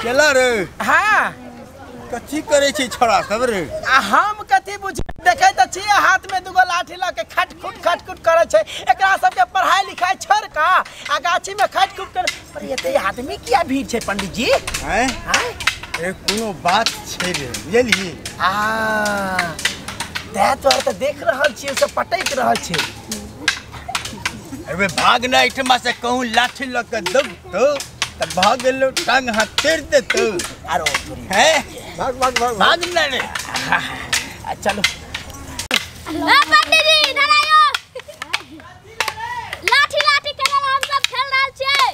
चला रे। हां कथी करे छी छोड़ा सब रे? आ हम कथी बुझ देखे त छी हाथ में दुगो लाठी ल के खटखुट खटखुट करे छै। एकरा सब के पढ़ाई लिखाई छोड़ का आ गाछी में खटखुट कर। पर एते आदमी किया भीड़ छै पंडित जी? हैं हैं ए कोनो बात छै रे बुझलिए। आ ते तोर त देख रहल छियै से पटक रहल छै। अबे भाग ना एठमा से कहूं लाठी ल के दब तो त भाग गेलो टांग हाथ तेर देतो। आरो हैं भाग भाग भाग भाग ना रे। चलो ए पंडित जी इधर आयो। लाठी लाठी खेलल हम सब खेल रहल छियै।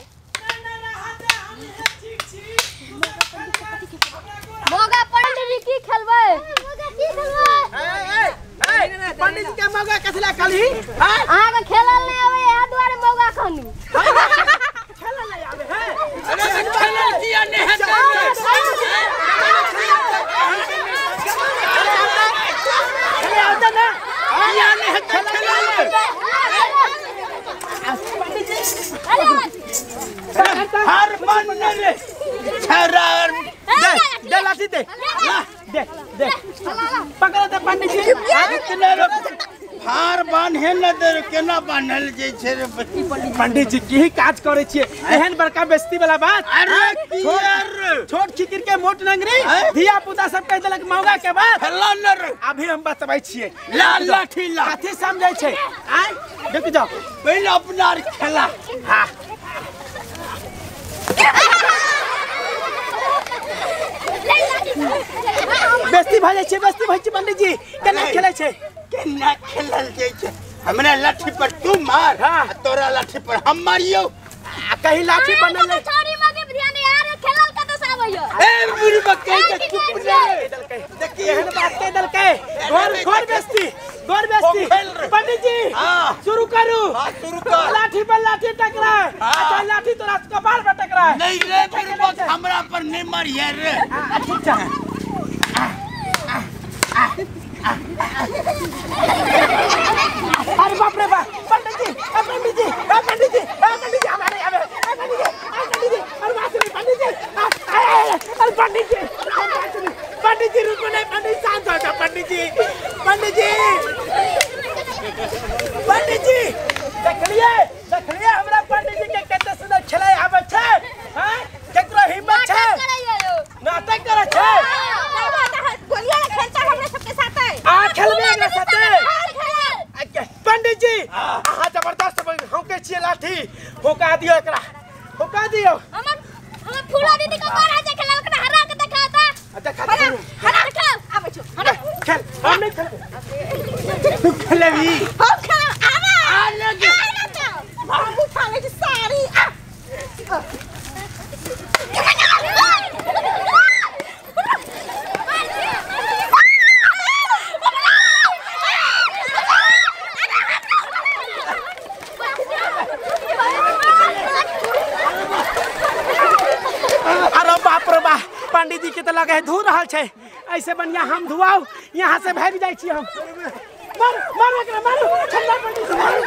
मौगा पंडित जी की खेलबै? मौगा की खेलबै? ए ए पंडित जी के मौगा कथला कहली? हां अहाँ के खेलल नै आबै एहा दुआरे मौगा कहनी। खेलल नै आबै है? अरे खेलल किया नै है? हर मन रे छरा दे दे लाठी दे दे दे पकड़ दे पंडित जी। कितना हार बान्हे न दे केना बान्हल जे छै रे पंडित जी? की काज करे छियै एहन बड़का बेइज्जती वाला बात? अरे की छोट खिकिर के मोट नंगरी धिया पुता सब कह देलक मौगा के बात। खेला न रे। अभी हम बतबै छियै। ला लाठी ला कथी समझै छै? आय देख जाओ पहिले अपना खेला। हां बेइज्जती भ जाइ छै, बेइज्जती भइ छै पंडित जी। केना खेलै छै? केना खेलल जाइ छै? हमरा लाठी पर तू मार हां तोरा लाठी पर हम मारियो। आ कहीं लाठी बनल नहीं। छोरी मगे ध्यान यार खेलल कत से आबैयो? ए बुढ़बा कह के चुप रे। देखी एहन बात कह देलकै। गोर गोर बेइज्जती गोर बेइज्जती। पंडित जी शुरू करू। हां शुरू कर। लाठी पर लाठी टकराए। अच्छा लाठी तोरा कपार पर टकराए। नहीं रे बुढ़बा हमरा पर नहीं मारिए रे। ठीक छै। अरे बाप रे बाप पंडित जी पंडित जी पंडित जी पंडित जी हमारे आवे पंडित जी पंडित जी अरे बाप रे पंडित जी अरे पंडित जी पंडित जी रुको नहीं पंडित शांत हो जाओ पंडित जी पंडित जी पंडित जी देखलिए देखलिए हमरा पंडित जी के कते सुंदर खेलै आबै छै। हां केकरो हिम्मत छै? नाटक करै छै। गोलियां खेलता हमरा सबके साथ आ खेलबे एकरा साथे। पंडित जी अहाँ जबरदस्त होके छियै लाठी होका दियौ एकरा होका दियौ। हमर हमर फूला दीदी के मारा जे खेलल के हरा के देखाता। देखा हरा के आबै छौ हरा खेल। हम नहीं खेलबै तू खेलबी? हम खेलब। आबे आ लगे हम उठा ले साड़ी। आ अरे बाप रे बा पंडित जी के तो लगे है धो रहल छै। ऐसे बढ़िया हम धुआउ यहाँ से भागि जाइ छी हम। मारू मारू एकरा मारू ठंडा पंडित जी मारू।